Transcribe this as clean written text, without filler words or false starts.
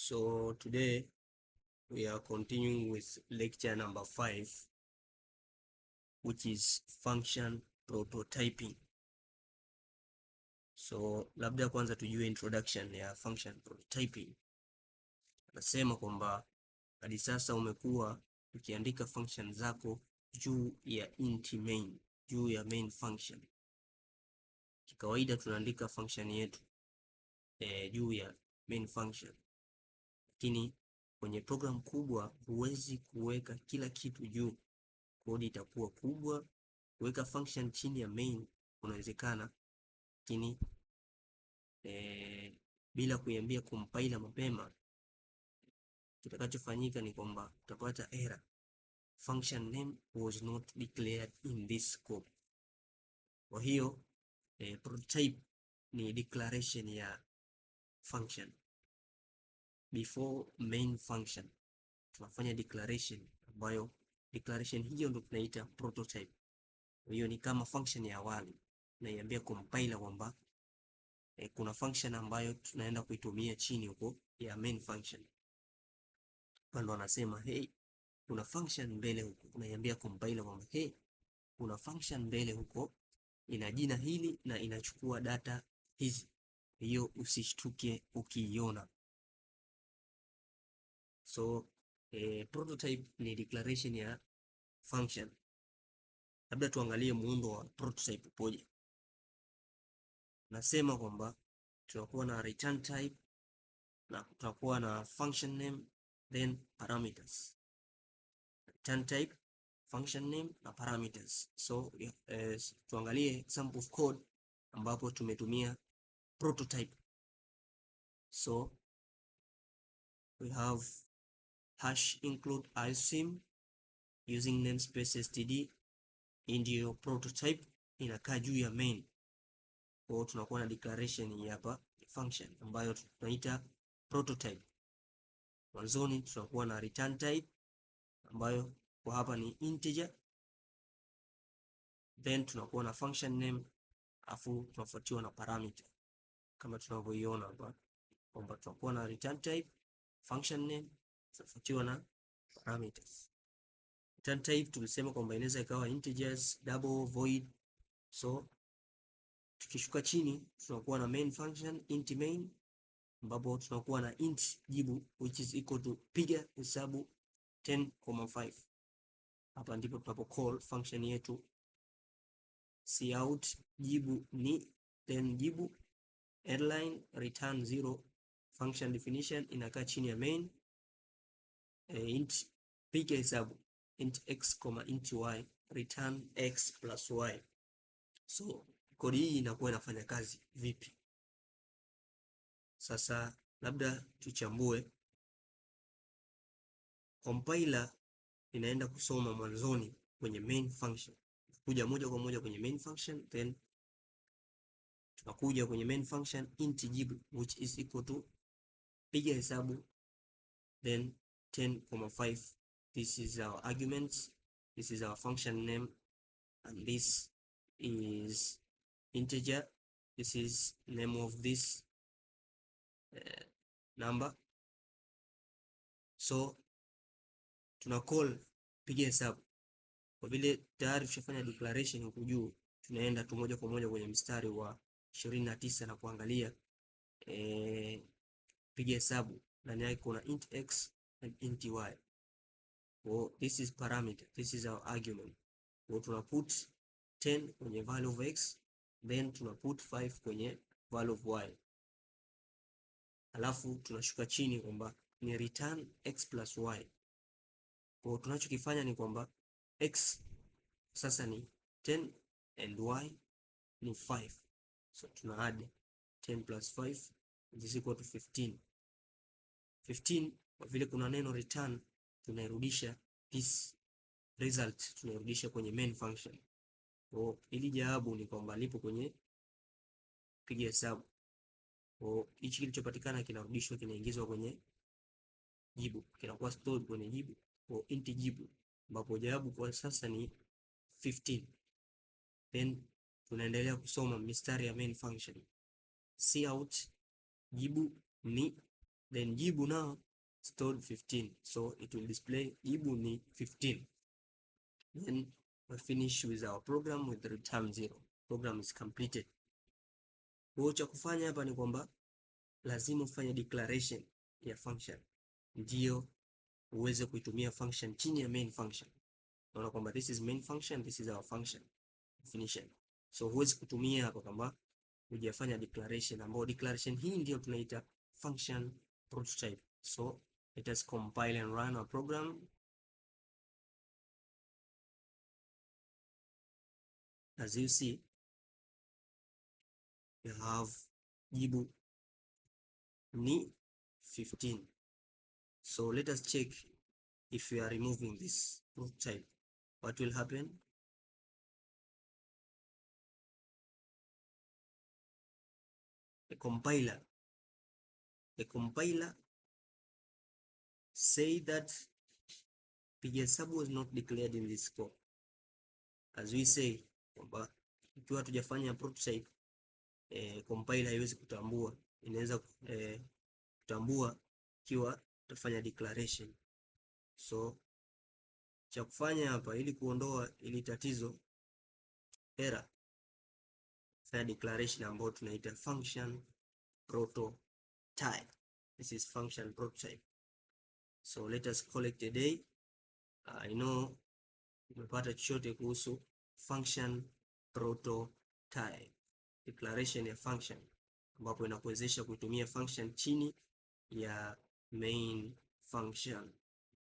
So today we are continuing with lecture number 5, which is function prototyping. So labda kwanza tujue introduction ya function prototyping. Anasema kwamba hadi sasa umekuwa ukiandika function zako juu ya int main, juu ya main function. Kikawaida tunaandika function yetu juu ya main function, lakini kwenye program kubwa huwezi kuweka kila kitu juu, code itakuwa kubwa. Kuweka function chini ya main unawezekana, lakini bila kuiambia compiler mapema, kitakachofanyika ni kwamba utapata error, function name was not declared in this scope. Kwa hiyo prototype ni declaration ya function before main function. Tunafanya declaration ambayo declaration hiyo ndo tunaita prototype. Kwa hiyo ni kama function ya awali, naiambia compiler kwamba kuna function ambayo tunaenda kuitumia chini huko ya main function. Hapa ndo anasema, hey, kuna function mbele huko, unaiambia compiler kwamba, hey, kuna function mbele huko ina jina hili na inachukua data hizi, hiyo usishtuke ukiiona. So prototype ni declaration ya function. Labda tuangalie muundo wa prototype upoje. Nasema kwamba tunakuwa na return type na tutakuwa na function name, then parameters. Return type, function name na parameters. So tuangalie example of code ambapo tumetumia prototype. So we have #include iostream using namespace std. Hii ndiyo prototype, inakaa juu ya main. Kwa hiyo tunakuwa na declaration hii hapa function ambayo tunaita prototype. Mwanzoni tunakuwa na return type ambayo kwa hapa ni integer, then tunakuwa na function name, afu tunafuatiwa na parameter kama tunavyoiona hapa kwamba tunakuwa na return type, function name, tunafuatiwa na parameters. Return type tulisema kwamba inaweza ikawa integers, double, void. So tukishuka chini tunakuwa na main function int main, ambapo tunakuwa na int jibu which is equal to piga hesabu 10.5. Hapa ndipo tunapo call function yetu cout jibu ni, then jibu, endline, return 0. Function definition inakaa chini ya main. Int piga hesabu int x, int y, return x plus y. So code hii inakuwa inafanya kazi vipi? Sasa labda tuchambue. Compiler inaenda kusoma mwanzoni kwenye main function, kuja moja kwa moja kwenye main function, then tunakuja kwenye main function int jibu which is equal to piga hesabu then 10.5. This is our arguments, this is our function name, and this is integer, this is name of this number. So tuna call piga hesabu. Kwa vile tayari tushafanya declaration huku juu, tunaenda tu moja kwa moja kwenye mstari wa 29 na kuangalia piga hesabu, ndani yake kuna int x and int y. Well, this is parameter, this is our argument. Kwa tuna put 10 kwenye value of x, then tuna put 5 kwenye value of y, alafu tunashuka chini kwamba ni return x plus y. Kwa tunachokifanya ni kwamba x sasa ni 10 and y ni 5, so tuna add 10 plus 5 is equal to 15. 15, kwa vile kuna neno return, tunairudisha this result, tunairudisha kwenye main function. Kwa ili jawabu ni kwamba lipo kwenye piga hesabu. Kwa hichi kilichopatikana kinarudishwa, kinaingizwa kwenye jibu, kinakuwa stored kwenye jibu, kwa int jibu, ambapo jawabu kwa sasa ni 15. Then tunaendelea kusoma mistari ya main function. Cout jibu ni Then jibu now stored 15, so it will display jibu ni 15. Then we finish with our program with return 0. Program is completed. Kwa cha kufanya hapa ni kwamba lazima ufanye declaration ya function ndio uweze kuitumia function chini ya main function. Unaona kwamba this is main function, this is our function definition. So huwezi kutumia hapa kama hujafanya declaration, ambayo declaration hii ndio tunaita function prototype. So let us compile and run our program. As you see, you have jibu ni 15. So let us check if we are removing this prototype, what will happen? The compiler say that piga hesabu was not declared in this scope. As we say kwamba ikiwa hatujafanya prototype, compiler haiwezi kutambua, inaweza kutambua ikiwa tutafanya declaration. So cha kufanya hapa ili kuondoa ili tatizo error, fanya declaration ambayo tunaita function prototype. This is function prototype. So let us call it a day. I know umepata chochote kuhusu function prototype, declaration ya function ambapo inakuwezesha kuitumia function chini ya main function.